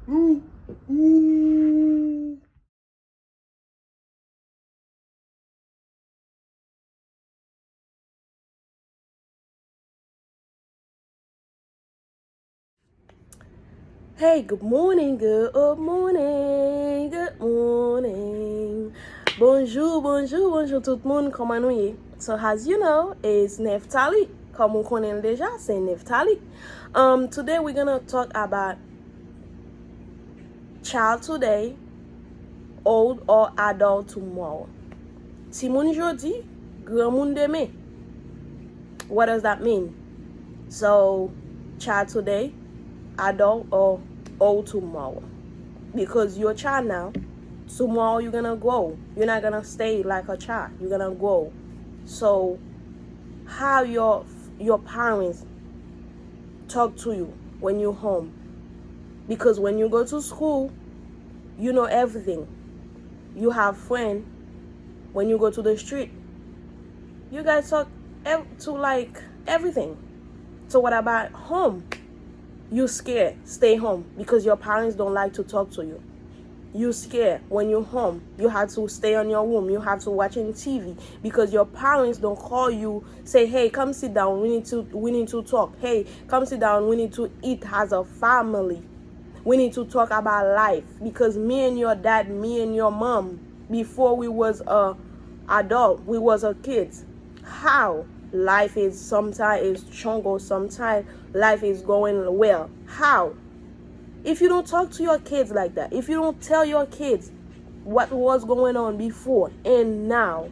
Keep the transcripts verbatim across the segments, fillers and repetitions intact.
Hey, good morning, good morning, good morning. Bonjou, bonjou, bonjou tout moun, kòman nou ye? So, as you know, it's Nephtaly. Kòm ou konnen l deja, se Nephtaly. Um, today we're gonna talk about child today, old or adult tomorrow. Timoun jodi, granmoun demen. What does that mean? So, child today, adult or old tomorrow. Because you're a child now, tomorrow you're gonna grow. You're not gonna stay like a child. You're gonna grow. So, how your your parents talk to you when you home. Because when you go to school, you know everything. You have friend. When you go to the street, you guys talk ev- to, like, everything. So what about home? You scared. Stay home because your parents don't like to talk to you. You scared when you home. You have to stay on your room. You have to watching T V because your parents don't call you, say, "Hey, come sit down. We need to we need to talk. Hey, come sit down. We need to eat as a family. We need to talk about life because me and your dad, me and your mom, before we was a adult, we was a kids." How life is sometimes is struggle, sometimes life is going well. How? If you don't talk to your kids like that, if you don't tell your kids what was going on before and now,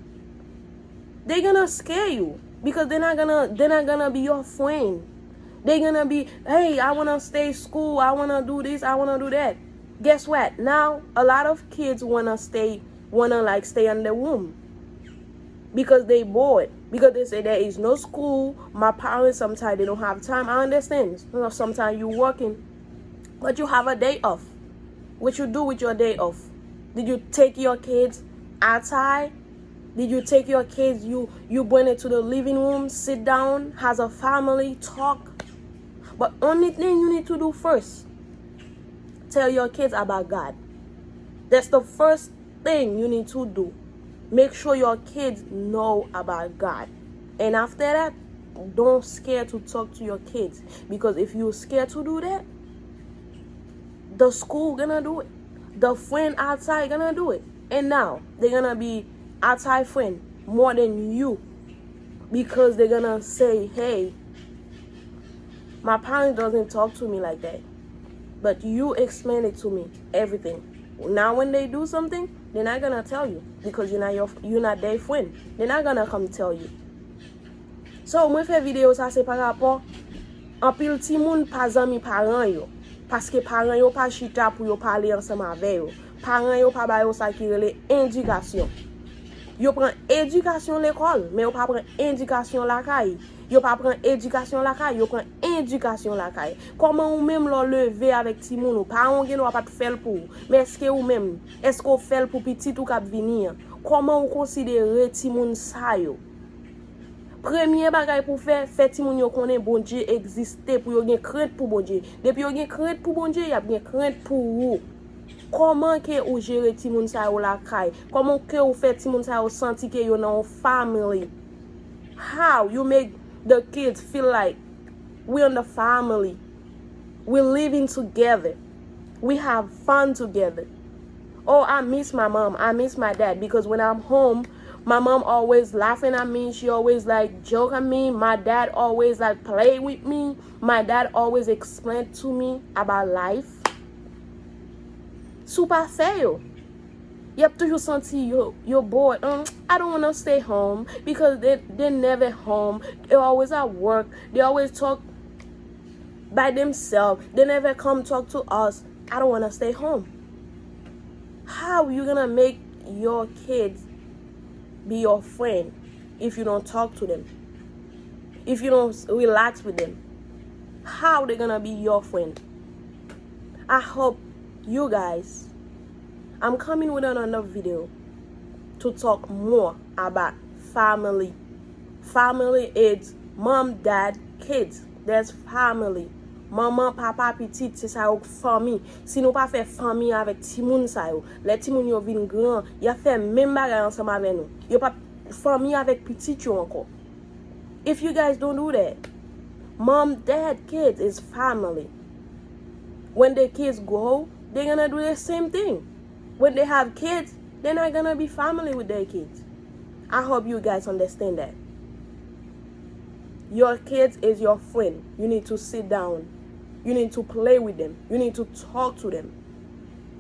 they're gonna scare you because they're not gonna they're not gonna be your friend. They're gonna be, "Hey, I wanna stay school, I wanna do this, I wanna do that." Guess what? Now a lot of kids wanna stay wanna like stay in the room because they bored, because they say there is no school. My parents, sometimes they don't have time. I understand. You know, sometimes you working, but you have a day off. What you do with your day off? Did you take your kids outside? Did you take your kids, you you bring it to the living room, sit down as a family, talk? But only thing you need to do first, tell your kids about God. That's the first thing you need to do. Make sure your kids know about God. And after that, don't scare to talk to your kids. Because if you scared to do that, the school gonna do it. The friend outside gonna do it. And now, they're gonna be outside friend more than you. Because they're gonna say, "Hey, my parents doesn't talk to me like that. But you explain it to me, everything." Now when they do something, they're not gonna tell you because you're not your you're not their friend. They're not gonna come tell you. So, mwen fè videyo sa se pa rapò anpil timoun pa zanmi paran yo. Paske paran yo pa chita pou yo pale ansanm avè yo. Paran yo pa ba yo sa ki rele edikasyon. Yo pran edikasyon lekòl, men yo pa pran edikasyon lakay. Yo pa pran edikasyon lakay, yo pran edikasyon lakay. Kòman ou menm lè w leve avèk timoun ou, paran w gen dwa pa t fè l pou ou, men èske ou menm, èske w fè l pou pitit ou k ap vini an? Kòman ou konsidere timoun sa yo? Premye bagay pou fè, fè timoun yo konnen Bondye egziste, pou yo gen krent pou Bondye. Depi yo gen krent pou Bondye, y ap gen krent pou ou. Kòman ke ou jere timoun sa yo lakay? Kòman ke ou fè timoun sa yo santi ke yo nan yon family? How you make the kids feel like we in the family? We living together. We have fun together. Oh, I miss my mom. I miss my dad because when I'm home, my mom always laughing at me. She always like joke at me. My dad always like play with me. My dad always explain to me about life. Si w pa fè yo, y ap toujou santi yo, yo bored. Um, I don't wanna stay home because they, they never home. They always at work. They always talk by themselves. They never come talk to us. I don't wanna stay home. How you gonna make your kids be your friend if you don't talk to them? If you don't s- relax with them, how they gonna be your friend? I hope you guys, I'm coming with another video to talk more about family. Family is mom, dad, kids. That's family. Manman, papa, pitit, se sa yo k fanmi. Si nou pa fè fanmi avèk timoun sa yo, lè timoun yo vin gran, y ap fè menm bagay ansanm avè nou. Yo p ap fanmi avèk pitit yo ankò. If you guys don't do that, mom, dad, kids is family. When the kids grow, they're gonna do the same thing. When they have kids, they're not gonna be family with their kids. I hope you guys understand that. Your kids is your friend. You need to sit down. You need to play with them. You need to talk to them.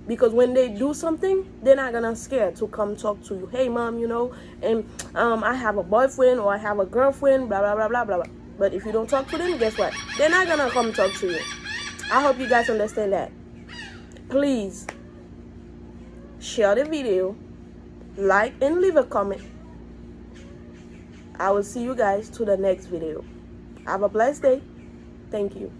Because when they do something, they're not gonna scare to come talk to you. Hey, mom, you know, and um, I have a boyfriend or I have a girlfriend, blah, blah, blah, blah, blah, blah. But if you don't talk to them, guess what? They're not gonna come talk to you. I hope you guys understand that. Please share the video, like, and leave a comment. I will see you guys to the next video. Have a blessed day. Thank you.